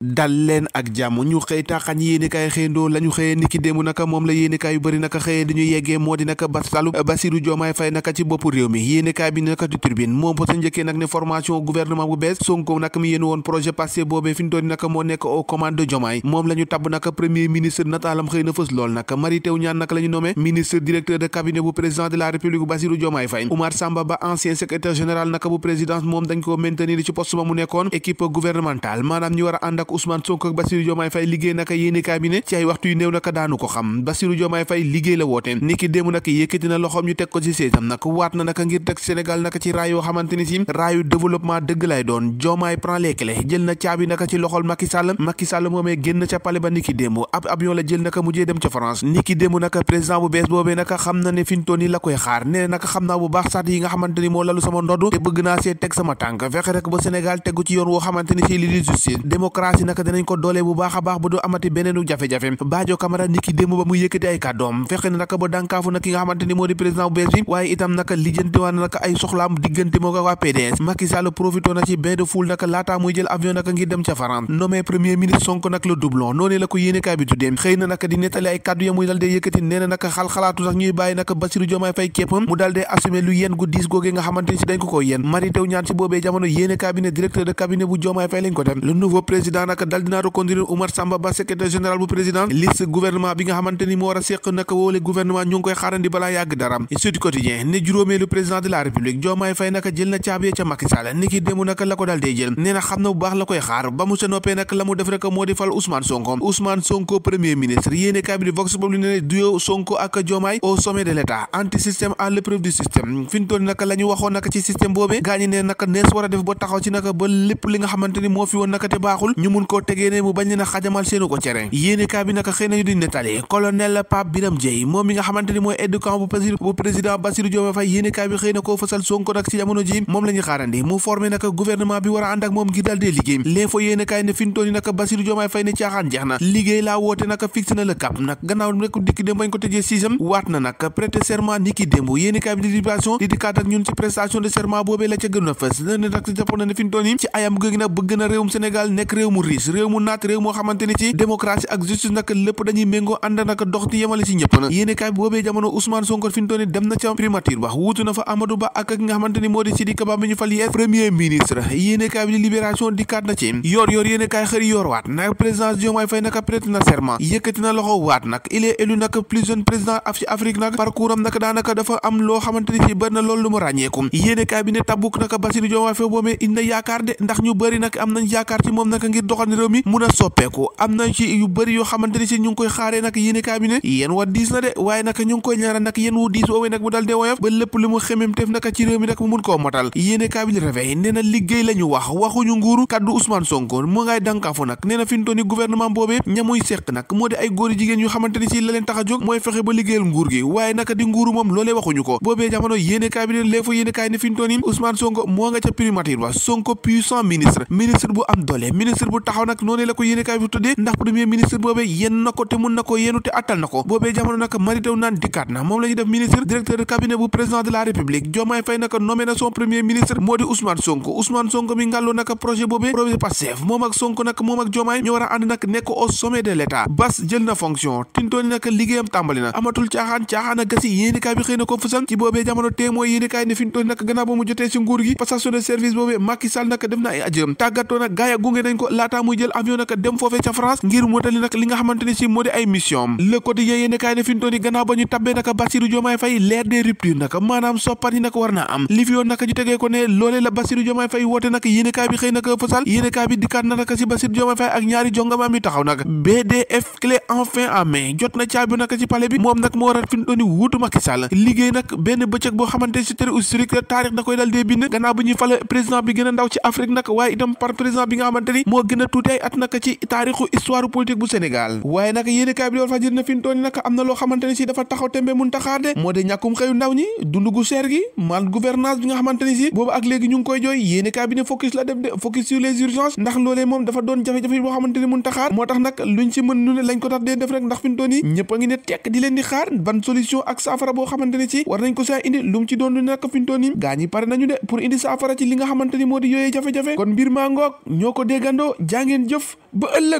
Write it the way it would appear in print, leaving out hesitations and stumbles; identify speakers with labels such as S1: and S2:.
S1: dal leen ak jàmm ñu xëy taxañ yéenekaay xëyndoo la ñu xëyee niki démb naka moom la yéenekaay yu bëri naka xëyee dañu yeggee moo di naka Bassirou Diomaye Faye naka ci bopp réew mi yéenekaay bi naka di Tribune moom fa sa njëkkee nag ne formation gouvernement bu bees Sonko nag mi yéen woon projet passé boobee fi ñu toon naka moo nekk aux commandes de Diomaye moom la ñu tabb naka premier ministre nataalam xëy na fës lool naka Mary Teuw Niane naka la ñu nommé ministre directeur de cabinet bu président de la république Bassirou Diomaye Faye Oumar Samba Ba ancien secrétaire général naka bu présidence moom dañ ko maintenir ci poste ba mu nekkoon équipe gouvernementale maanaam ñi war a ànd ak Ousmane Sonko ak Bassirou Diomaye Faye liggéey naka yéenekaay bi ne ci ay waxtu yu néew naka daanu ko xam Bassirou Diomaye Faye liggéey la woote niki démb naka yëkkati na loxoom ñu teg ko ci seesam naka waat na naka ngir teg Sénégal naka ci raay yoo xamante ni si raayu développement dëgg lay doon Diomaye prend les clés jël na caabi naka ci loxol Macky Sall moomee génn ca palais ba niki démb ab avion la jël naka mujjee dem ca France niki démb naka président bu bees boobee naka xam na ne fintoon yi la koy xaar nee naka xam naa bu baax saat yi nga xamante ni moo lalu sama ndodd te bëgg naa see teg sama tànk fexe rek ba Sénégal tegu ci yoon woo xamante ni si li di justice démocratie naka dinañ ko doole bu baax a baax ba du amati beneenu jafe-jafe Badio Camara niki démb ba mu yëkkati ay kàddoom fexe na naka ba dànkaafu na ki nga xamante ni moo di président bu bees bi waaye itam naka lijjantiwaan naka ay soxlaam diggante moo ko waa PDS Macky Sall profité na ci bain de foule naka laataa muy jël avion naka ngir dem ca France nommé premier ministre Sonko nag le doublon noonu la ko yéenekaay bi tuddee xëy na naka di nettali ay kàddu ya muy dal dee yëkkati nee na naka xalaatu sax ñuy bàyyi naka Bassirou Diomaye Faye képpam mu dal dee assumé lu yéen gu diis googee nga xamante ni si dañ ko yéen Mary Teuw Niane si boobee jamono yéenekaay bi ne directeur de cabinet bu Diomaye Faye lañ ko def le nouveau président naka dal dina reconduire Oumar Samba Ba secrétaire général bu président liste gouvernement bi nga xamante ni moo war a seq naka woole gouvernement ñu ngi koy xaarandi balaa yàgg dara Sud Quotidien ne juróomeelu président de la république Diomaye Faye naka jël na caabi ca Macky Sall niki démb naka la ko dal dee jël nee na xam na bu baax la koy xaar ba mu sa noppee nag la mu def rek moo di fal Ousmane Sonko premier ministre yéene kaay bi di Vox Populi ne duo Sonko ak Diomaye au sommet de l'état anti système à l'épreuve du système fi ñu toll naka la ñu waxoon naka ci système boobee gaañi ne naka nees war a def ba taxaw ci naka ba lépp li nga xamante ni moo fi woon naka te baaxul ñu mun koo tegee ne mu bañ leen a xajamal seenu ko cere yéene kaay bi naka xëy nañu di nettali colonel Pape Biram Dieye moom mi nga xamante ni mooy aide de camp bu président Bassirou Diomaye Faye yéene kaay bi xëy na koo fësal Sonko nag ci jamono ji moom la ñu xaarandi mu formé naka gouvernement bi war a ànd ak moom ngir daal dee liggéey l'info yéene kaay ne fi ñu toll ni naka Bassirou Diomaye Faye ne caaxaan jeex na liggéey laa woote naka fixé na le cap nag gannaaw rek dikki démb bañ ko tëjee siisam waat na nag prêter serment niki démb yéene kaay bi di libération di dikkaat ak ñun ci prestation de serment boobee la ca gën a fës ne nag jàpp na ne fi ñu toll ni ci ayam gi nag bëgg na réewum Sénégal nekk réew mu riche réew mu naat réew moo xamante ni ci démocratie ak justice nag lépp dañuy méngoo ànd nag dox di yemale ci ñëpp na yéene kaay bi boobee jamono Ousmane Sonko fi ñu toll ni dem na ca primature ba wuutu na fa Amadou Ba ak nga xamante ni moo di Sidiki Kaba mi ñu fal yees premier ministre yéene kaay bi di libération dikkaat na ci yor yéene kaay xëri yor waat nag président Diomaye Faye nag prêté na serment yëkkati na loxo waat nag il est élu nag plus jeune président ci Afrique nag parcours am nag daanaka dafa am loo xamante ni ci bëri na loolu lu mu ràññeeku yéene kaay bi ne tabuk nag Bassirou Diomaye Faye boobee indi yaakaar de ndax ñu bëri nag am nañ yaakaar ci moom nag ngir doxal ni réew mi mun a soppeeku am nañ ci yu bëri yoo xamante ni ci ñu ngi koy xaaree nag yéene kaay bi ne yéen wa diis na de waaye nag ñu ngi koy ñaanal nag yéen wu diis woowee nag mu dal dee woyof ba lépp lu mu xemem teef nag ci réew mi nag mu mun koo motal yéene kaay bi réveil nee na liggéey la ñu wax waxuñu nguuru kaddu Ousmane Sonko mu ngay dànkaafu nag nee na fi mu toll ni gouvernement boobee ñamuy seq nag moo di ay góori jigéen yu xamante ni ci la leen tax a jóg mooy fexe ba liggéeyal nguur gi waaye naka di nguuru moom loolee waxuñu ko boobee jamono yéene kaay bi ne léefo yéene kaay ne fi mu toll ni Ousmane Sonko moo nga ca primature ba Sonko puissant ministre bu am doole ministre bu taxaw nag noonu la ko yéene kaay bi tuddee ndax premier ministre boobee yenn na ko te mun na ko yenu te attal na ko boobee jamono nag Mary Teuw Niane dikkaat na moom la ñu def ministre directeur de cabinet bu président de la république Diomaye Faye nag nommé na son premier ministre moo di Ousmane Sonko mi ngàlloo nag projet boobee projet Pastef moom ak Sonko nag moom ak Diomaye ñu war a ànd nag nekk au sommet de l'état Bass jël na fonction tintooni nag liggéeyam tàmbali na amatul caaxaan a gasi yéenekaay bi xëy na ko fësal ci boobee jamono tee mooy yéenekaay ne fi ñu tooni nag gannaaw ba mu jotee ci nguur gi passation de service boobee Macky Sall nag def na ay ajëm tàggatoo nag gaaya gunge nañ ko laataa muy jël avion nag dem foofee ca France ngir motali nag li nga xamante ni si moo di ay mission Le Quotidien yéenekaay ne fi ñu tooni gannaaw ba ñu tabbee nag Bassirou Diomaye Faye l'ère des ruptures nag maanaam soppat yi nag war naa am li fi yoon nag ñu tegee ko ne loolee la Bassirou Diomaye Faye woote nag yéenekaay bi xëy nag fësal yéenekaay bi dikkaat na nag si Bassirou Diomaye Faye ak ñaari jongamaam yi taxaw nag BDF clé enfin en main jot na caabi nag ci palais bi moom nag moo war a fi ñu tooni wuutu Macky Sall liggéey nag benn bëccëg boo xamante si tere historique taarix da koy dal dee bind gannaaw bu ñuy fale président bi gën a ndaw ci Afrique nag waaye itam par président bi nga xamante ni moo gën a tuuti ay at nag ci taarixu histoire politique bu Sénégal waaye nag yéene kaay bi dool fajir na fi ñu tooni nag am na loo xamante ni si dafa taxaw tembe mun taxaar de moo de ñàkkum xëyu ndaw ñi dund gu seer gi mal gouvernance bi nga xamante ni si boobu ak léegi ñu ngi koy jooy yéene kaay bi ne focus la def de focus sur les urgences ndax loolee moom dafa doon jafe-jafe boo xamante ni mun taxaar moo tax nag luñ ci mën nu ne lañ ko tax dee def rek ndax fi ñu tooni ñëpp a ngi ne tekk di leen di xaar ban solution ak saafara boo xamante ni ci war nañ ko saa indi lu mu ci doon du nekk fi ñu tooni gaa ñi pare nañu de pour indi saafara ci li nga xamante ni moo di yooyee jafe-jafe kon mbir maa ngoog ñoo ko déggandoo jàngeen jëf ba ëllëg.